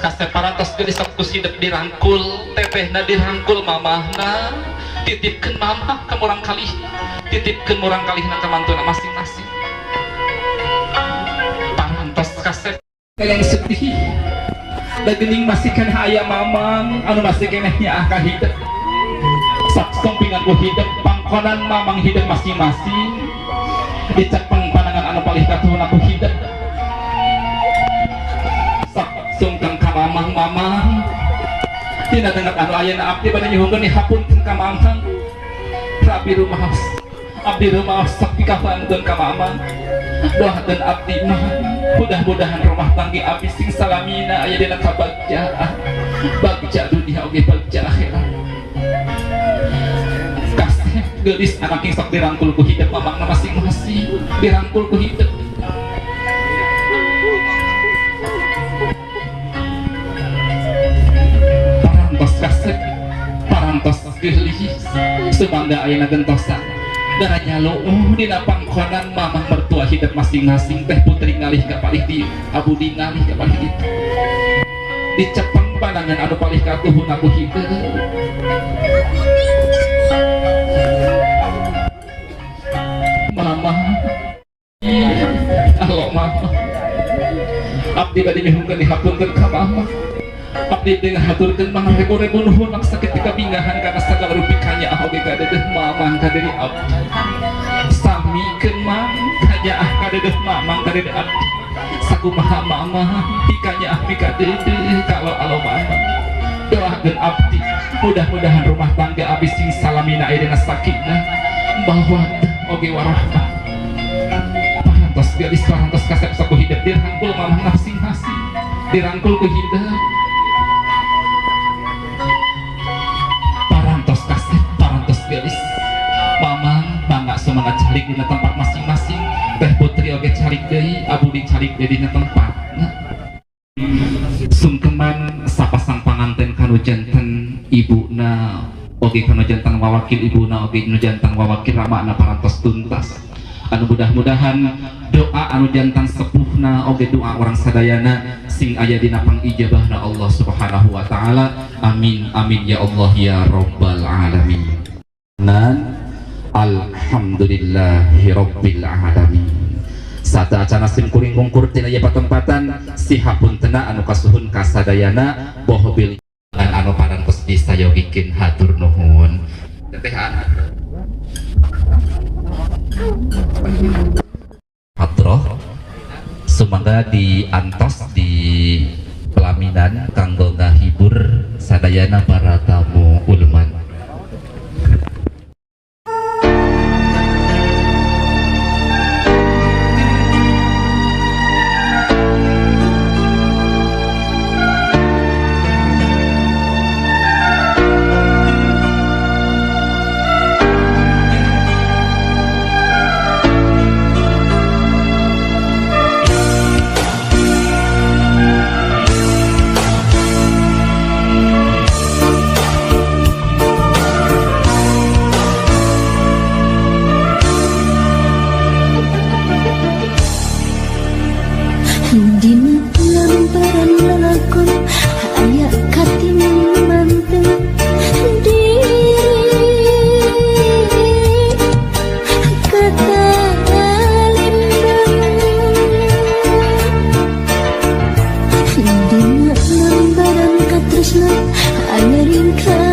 Kasep, parantos geulis, sok ku hidep dirangkul tetehna, dirangkul mamahna, titipkeun mamah ka murang kalih, titipkeun murang kalihna ka mantuna masing-masing. Parantos kasep yang sedih da geuning masih keneh aya mamang anu masih keneh nyaah ka hidep. Sak sumpingan ku hidep pangkonan mamang hidep masing-masing, dicepeng panangan anu palih katuhun aku hidep. Sak sungkem ka mamang, mamang dina dengar anu ayeuna abdi bade nyuhunkeun dihapunten ka mamang. Abdi rumaos, abdi rumaos sok pikahuankeun ka mamang. Doakeun abdi mah mudah-mudahan rumah tangga abdi sing salamina aya dina kabagjaan, bagja dunia oge bagja akhirat. Kasih geulis anak yang sok dirangkul ku hidep mamangna masing-masing, dirangkul ku hidep. Parantos kasep, parantos geulis, sumangga ayeuna gentosan darahnya oh dina pangkonan mamang mertua hidup masing-masing. Teh Putri ngalih ka palih di, Abudi ngalih ka palih ditu, dicepeng pandangan anu palih katuhun aku hidup. Mama, halo mama, abdi bade nyuhunkeun dihapunkeun ka mama. Abdi dengan haturkeun mangrebu-rebu nuhun sakit kabingahan karena sagala rupi kanyaah oge kadeudeeh mamang ka diri abdi. Samikeun mang kanyaah kadeudeeh mamang ka diri abdi, sakumaha mama pikanyaah mikadeudeuh. Kalau alo mama, doakeun abdi mudah-mudahan rumah tangga abdi sing salamina aya dina sakinah mawaddah oge warahmah. Parantos geulis, parantos kasep, sok ku hidep dirangkul mamah masing-masing, dirangkul ku hidep. Parantos kasep, parantos geulis, mamang mangga semangat calik dina tempat masing-masing. Teh Putri oge calik deui, Abudi calik deui dina tempat. Nah, sungkeman sapasang panganten kanu janten ibuna oge kanu janten wawakil ibuna oge nu janten wawakil ramana parantos tuntas. Anu mudah-mudahan doa anu jantan sepuhna oge doa orang sadayana sing aya dina pangijabahna Allah Subhanahu wa taala. Amin amin ya Allah ya rabbal alamin. Nan alhamdulillahi rabbil alamin. Sata acana sim kuring kungkur tina ieu patempatan sihapuntena anu kasuhun kasadayana boho bilih anu parantos disayogikeun, hatur nuhun. Teteh Hadroh sumangga diantos di pelaminan kanggo ngahibur sadayana para tamu ulman. Dina lambaran lalakon aya katimanteng diri kata limbang. Dina lambaran katresnan aya ringka.